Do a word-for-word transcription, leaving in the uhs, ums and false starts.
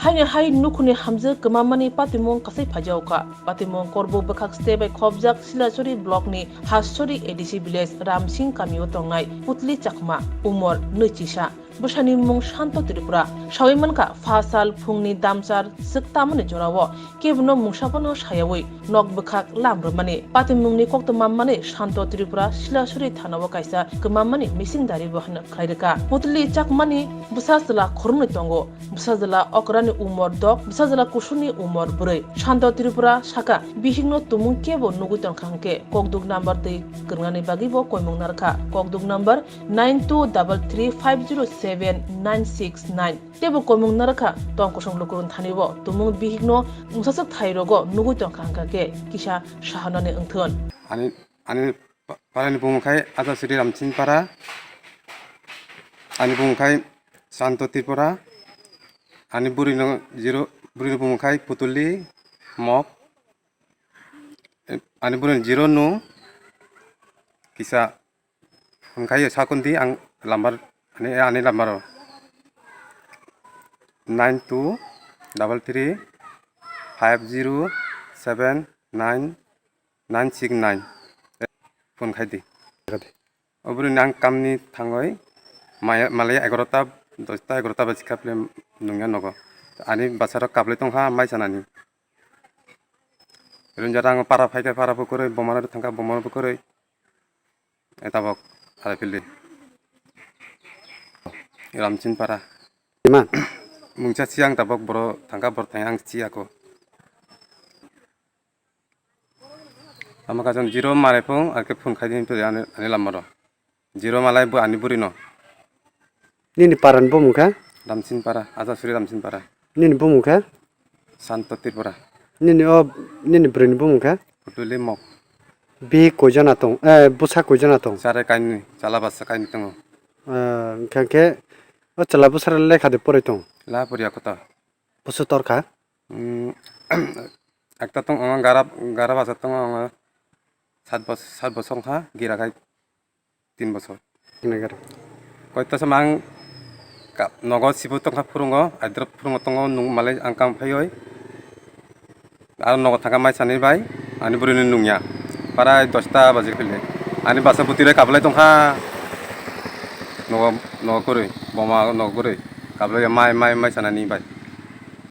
Haini hai nukhungni hamjwk kwmammani patimung kasai phaijakha. Patimung Korbuk bwkhak state bai khopjak Silachari block ni Hashori A D C village Ramsing kamio tongnai Putli Chakma, umor nwi chisa. Bwsani mung Shanto Tripura. Sawi mankha, pha sal phungni damchar swk tamani jorao kebono mungsa phano sayawi nok bwkhak lam rwmani. Patimungni koktwma manwi Shanto Tripura Silachari thanao kaisa kwmammani mising dari bo hwnwi khlai rwkha. Putli Chakmani bwsa chwla khoroknwi tongo. Bwsajwla okrani umor dok, bwsajwla kusurni umor bwrwi. Shanto Tripura saka, bihikno tumung kebo nugwi tongkha hwnkhe, kokduk number twi kwrwngnani bagwi bo koimung narwkha. Kokduk number nine two double three five zero seven nine six nine. Teibo koimung narwkha tong kusung lukurok thani bo tumung bihikno mungsa swk thai rogo nugwi tongkha hwnkha khe kisa sahanani wngthun. Ani, ani pa-, parani bumung khai Ajasuri Ramchin Para, ani bumung khai Santo Tripura, ani buri no zero, buri no bumung khai Putuli Mok, ani buri no zero no kisa phone khai sakon di ang lambar ani, ani lambar o nine two double three five zero seven nine nine six nine phone khai di. Obroni ang kamni thangoi maya, malaya egarota, dosta egarota baji khaple nungya nogo. Ani bwsarok kaplai tongkha mai sanani. Runjata ang para phaikha, para bo kwrwi, bomano thangkha, bomano bo kwrwi. Etabok, ara phildi. Ramchin Para. Ima? Mungsa si ang tabok boro thangkha, boro thang ang si ako. Ama kajon zero mare phung, ake phone khai din to ani, ani lamaro. Zero malai bo ani buri no. Nini paran bo mungkha? Ramchin Para, Ajasuri Ramchin Para. Nini bo mungkha? Santo Tripura. Nini o, nini bwrwini bo mungkha? Putuli Mok. Bi koijana tong, eh, bwsa koijana tong? Chare kainwi, chala basa kainwi tongo. Eh, hwnkha khe o chwla bwsara lekha de porwi tong? La poriya kota. Bwswk torkha? Hmm, ekta tong, o gara, gara basa tongo, o sat bos-, sat bosong kha, gira khai tin bosor. Nagari. Koito sama ang ka-, nogo sibu tongkha phurungo, aidrop phurungo tongo, nung malai ang kam phaioi. Aro nogo thangkha mai sanai bai, ani bwrwini nungya. Parai dosta baji phile. Ani basa bwtwi rai kablai tongkha. Nogo, nogo kwrwi, boma nogo kwrwi. Kablai mai, mai, mai sanani bai.